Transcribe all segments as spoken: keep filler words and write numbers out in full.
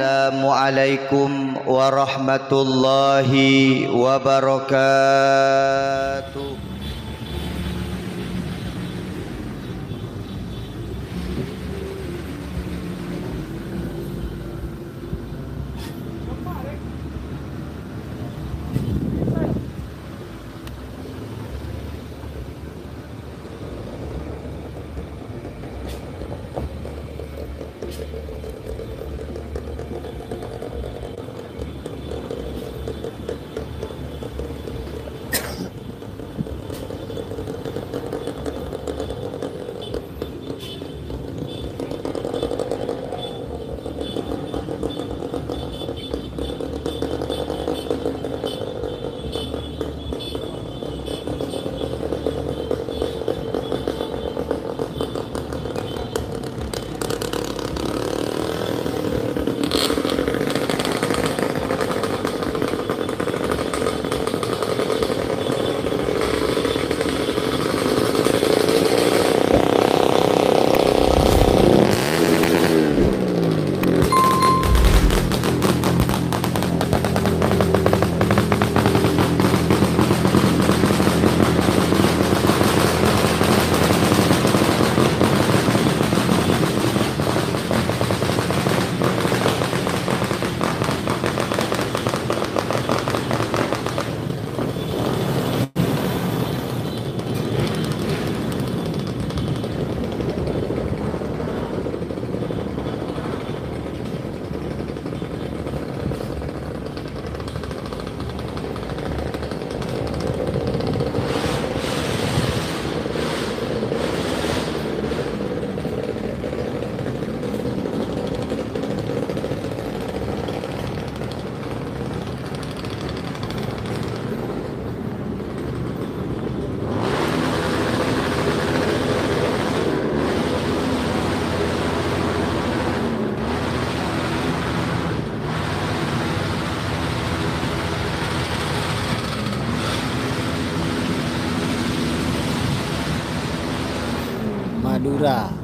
Assalamualaikum warahmatullahi wabarakatuh. Madura.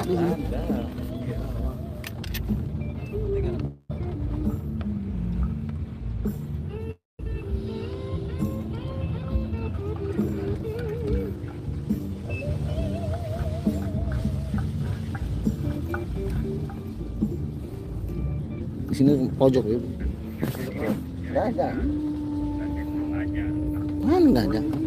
di sini. Di sini pojok ya. Nggak ada. Mana nggak ada?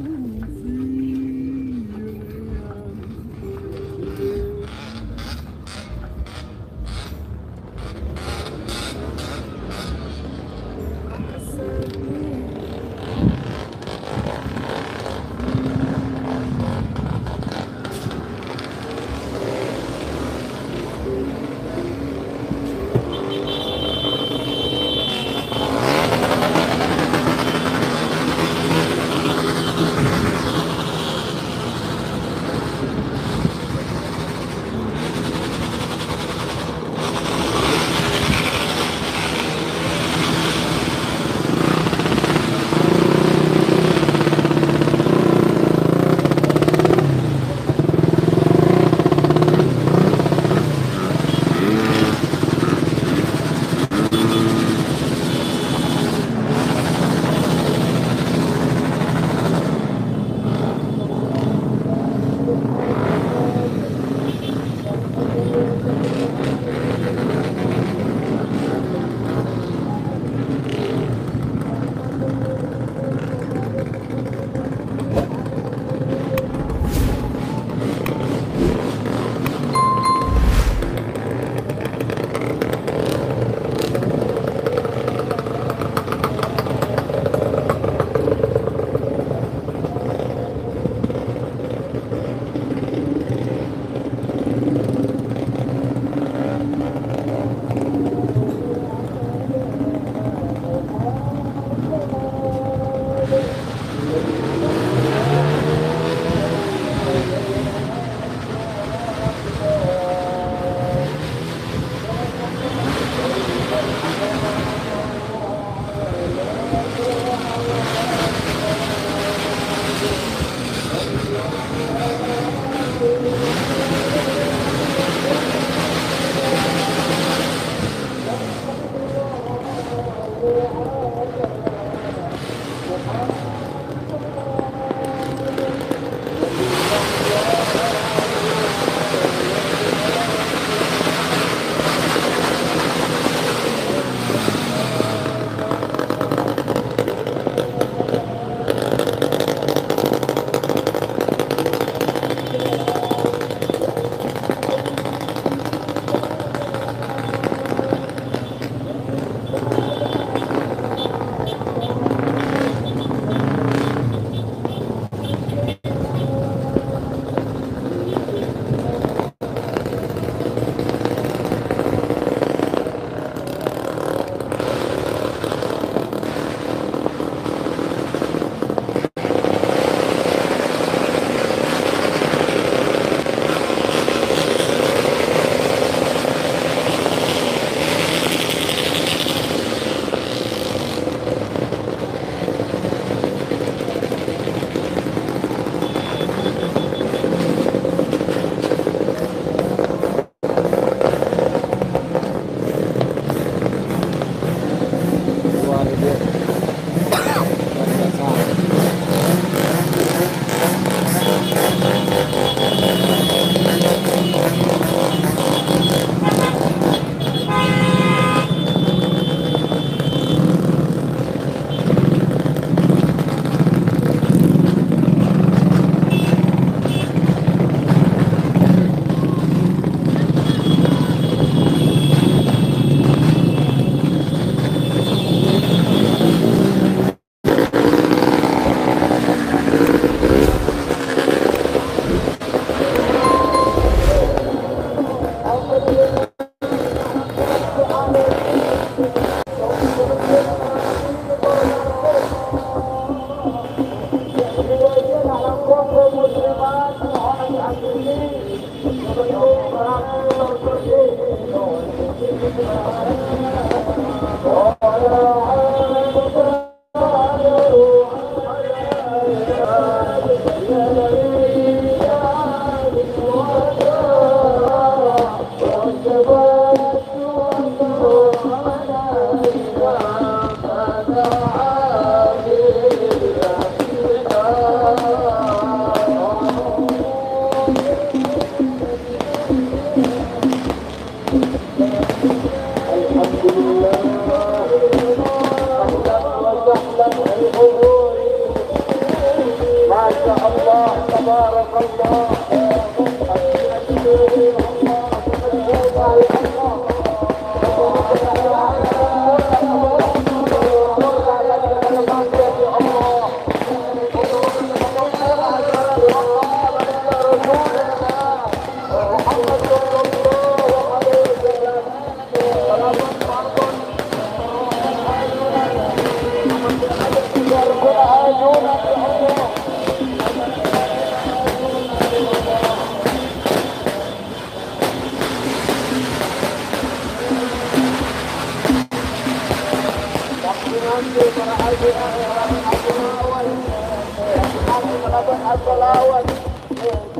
Allah, tabarakallah.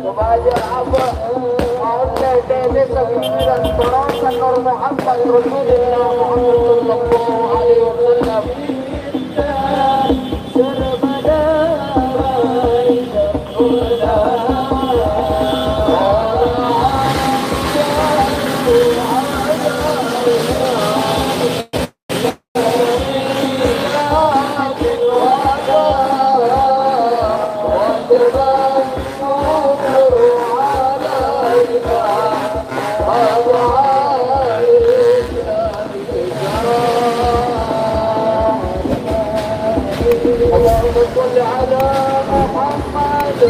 Supaya apa? Ma'olle dene sabibiran terasa Nur Muhammad Rasulullah Muhammad sallallahu alaihi wasallam. اللهم صل على محمد.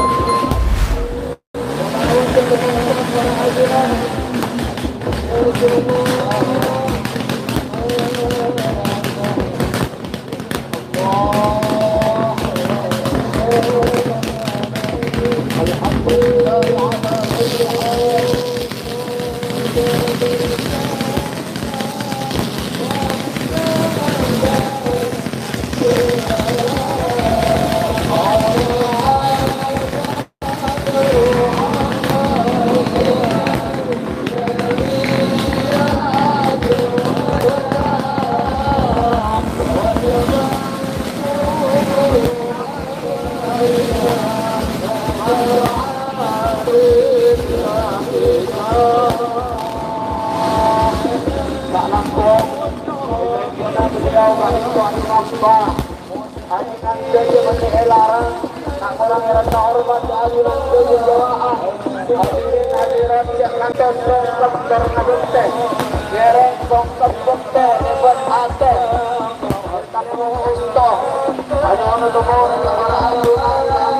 Ajinan jaja mesti elarang, nak orang era hormat, ajinan jaja jawaa. Hadirin hadirat, cek kantos songkep karena bente. Ngereng songkep bente, hebat ate. Tadi mau usto. Ada orang telepon, orang ajunan.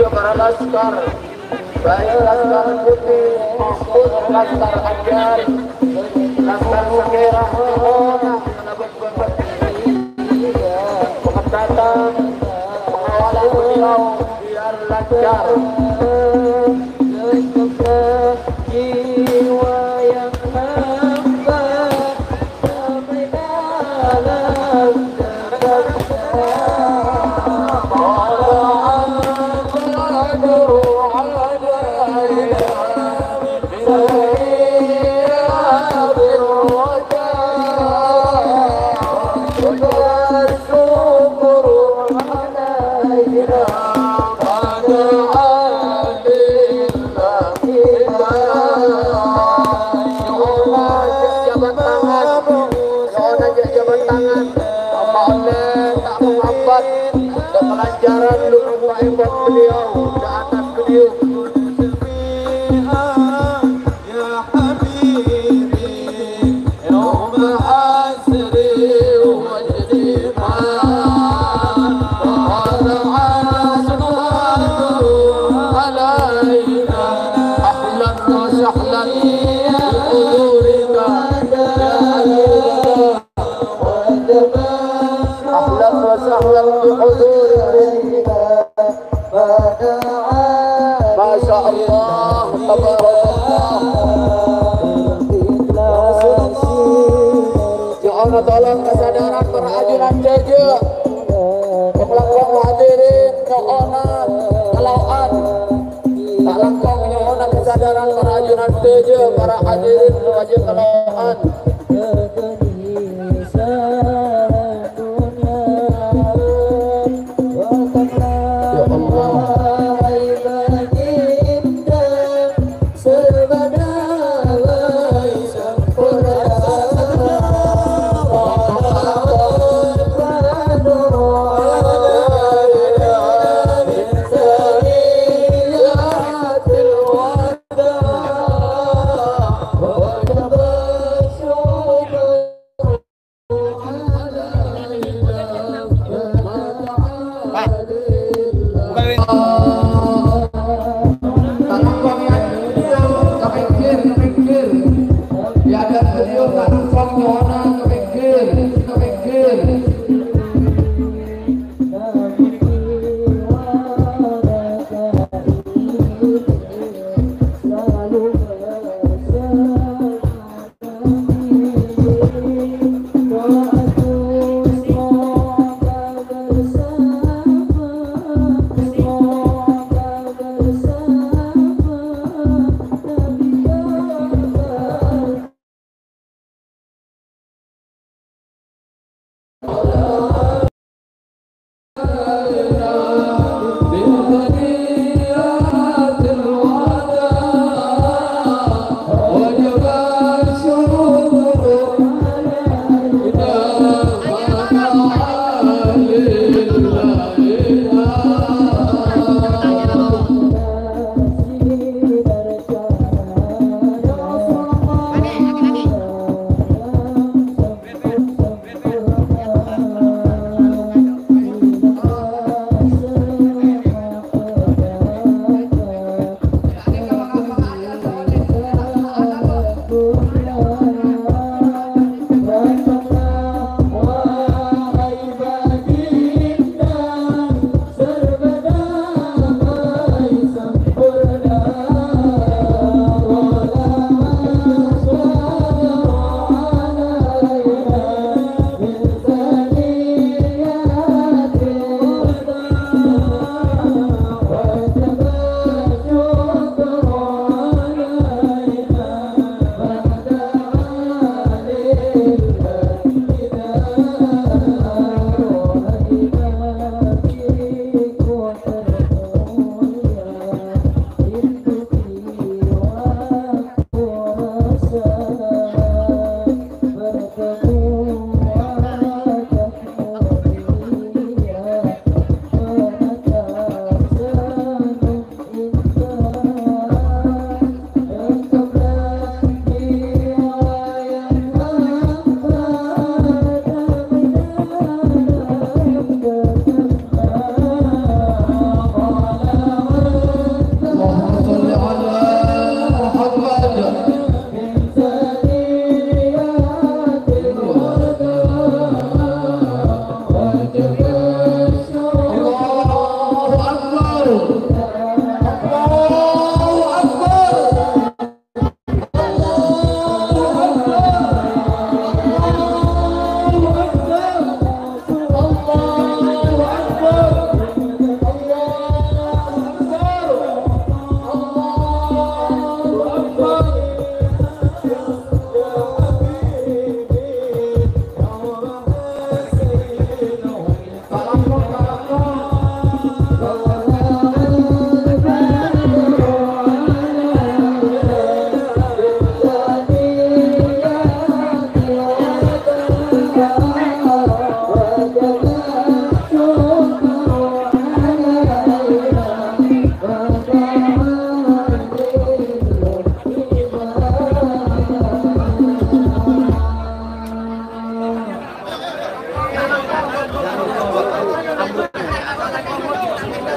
Para laskar, baik laskar putih maupun laskar anyar, laskar Sengkera, Sengkona, Pengatatan pengawalan beliau biar lancar. Jiwa yang hamba sampai dalam dada. Jabat tangan, ya Allah, jabat tangan. Apa oleh tak menghambat dan kelancaran lupa hebat beliau, ke atas beliau. أهلا وسهلا بحضورك. أهلا وسهلا بحضورك. Masya Allah, tabarakallah. Ya Allah, tolong kesadaran para ajunan jaja. Penglakuan hadirin, nyo'ona kalawan. Tak langkong nyo'ona kesadaran. Sareng para ajunan sadhâjâ, para hadirin wajib kalawan. Ya Allah.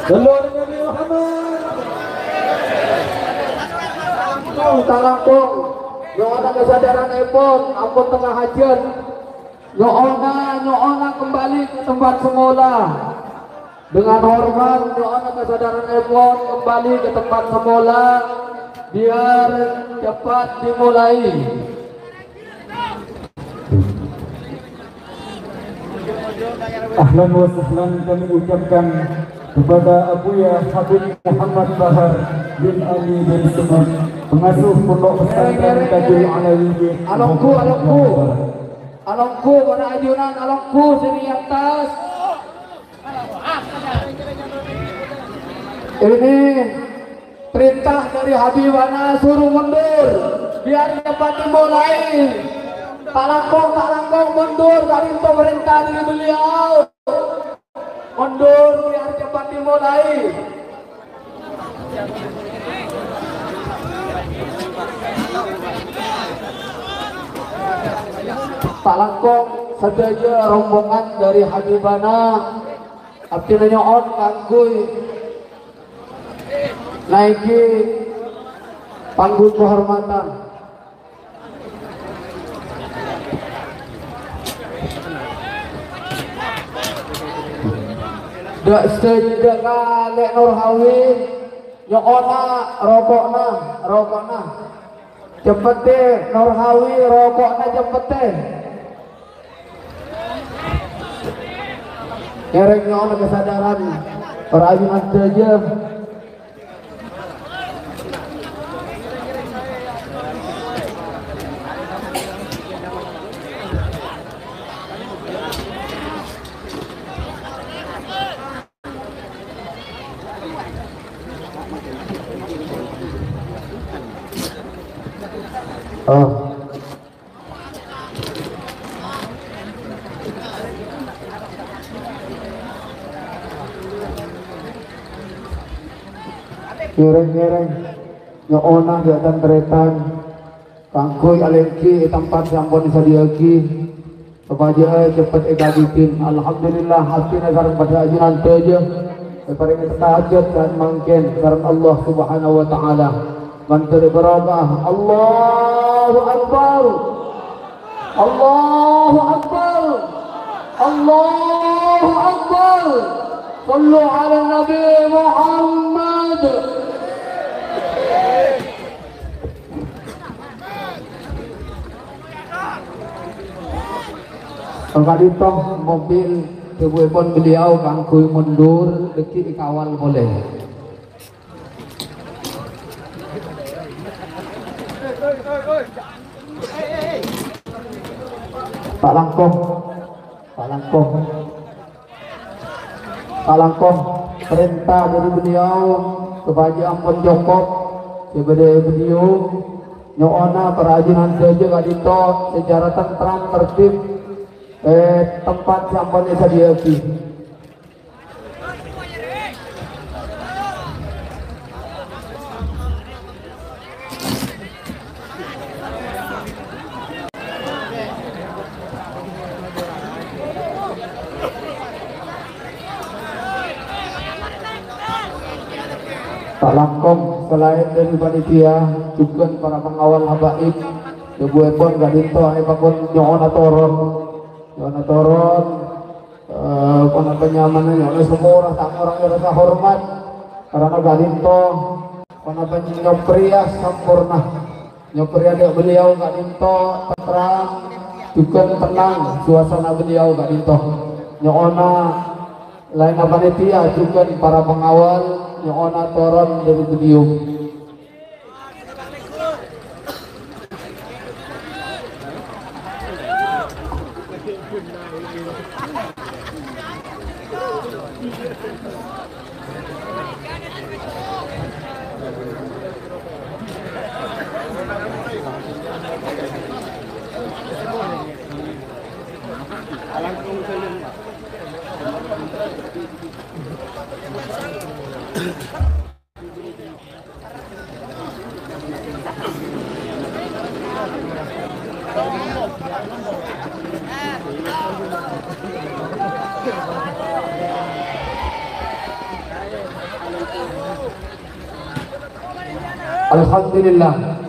Sallu ala Nabi Muhammad. Langkong, nyo'ona kasadhârânèpon, ampon tengnga hajhât. Nyo'ona, nyo'ona kembali ke tempat semula. Dengan hormat, nyo'ona kasadhârânèpon kembali ke tempat semula, biar cepat dimulai. Ahlan wa sahlan kami ucapkan kepada Abuya Habib Muhammad Bahar bin Ali bin Sumar. Pengasuh Pondok Pesantren Tajul Alawi. Alongghu, alongghu. Alongghu, para ajunan, alongghu, sè è attas. Ini perintah dari Habibana, suruh mundur. Biar cepat dimulai. Tak langkong, tak langkong mundur, dari pemerintah dari beliau. Mundur biar cepat dimulai. Tak langkong sadhâjâ rombongan dari Habibana, abdhina nyo'on kaangghuy naèkè panggung kehormatan. Dâ' sadhâjâ dâ' kalè Nur Hawi, nyo'ona roko'na, roko'na. Ceppet, Nur Hawi, roko'na ceppet. Ngèrèng nyo'ona kasadaran. Para ajunan sadhâjâ. Oh. Ngèrèng-ngèrèng nyo'ona dâ' tan-tarètan kaangghuy alèngghi è tempat sè ampon èsadhiyâaghi, sopajâ ceppet èkabidhin. Alhamdulillah, abdhina sareng para ajunan sadhâjâ èparèngè tahajjud kan mangkèn sareng Allah Subhanahu wa Ta'ala. Mandhâr barokah. Allahu Akbar. Allahu Akbar. Allahu Akbar. Shallu ala Nabi Muhammad. Ka'dinto mobil dhâbuèpon beliau kaangghuy mundur, dhâggi' èkawal polè. Ta' langkong. Ta' langkong. Ta' langkong. Parènta dhâri beliau sopajâ ampon cokop sè bâdâ è podium. Nyo'ona para ajunan sadhâjâ ka'dinto secara tentram, tertib, è tempat sè ampon èsadhiyâaghi. Ta' langkong, salaèn dhâri panitia, jhughân para pangawal habaib, dhâbuèpon ka'dinto èpakon nyo'ona toron. Nyo'ona toron. Eh, ponapa nyamana nyo'ona saporana ta' ngorangè rasa hormat. Karana ka'dinto ponapa nyoprèya samporna. Nyoprèya dâ' beliau ka'dinto tentram, jhughân tenang suasana beliau ka'dinto. Nyo'ona laènna panitia, jhughân para pangawal, nyo'ona toron dhâri podium. Alhamdulillah.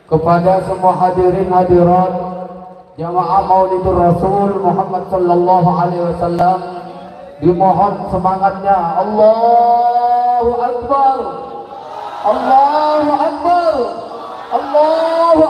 Kepada semua hadirin hadirat jamaah Maulidur Rasul Muhammad sallallahu alaihi wasallam, dimohon semangatnya. Allahu Akbar. Allahu Akbar. Allahu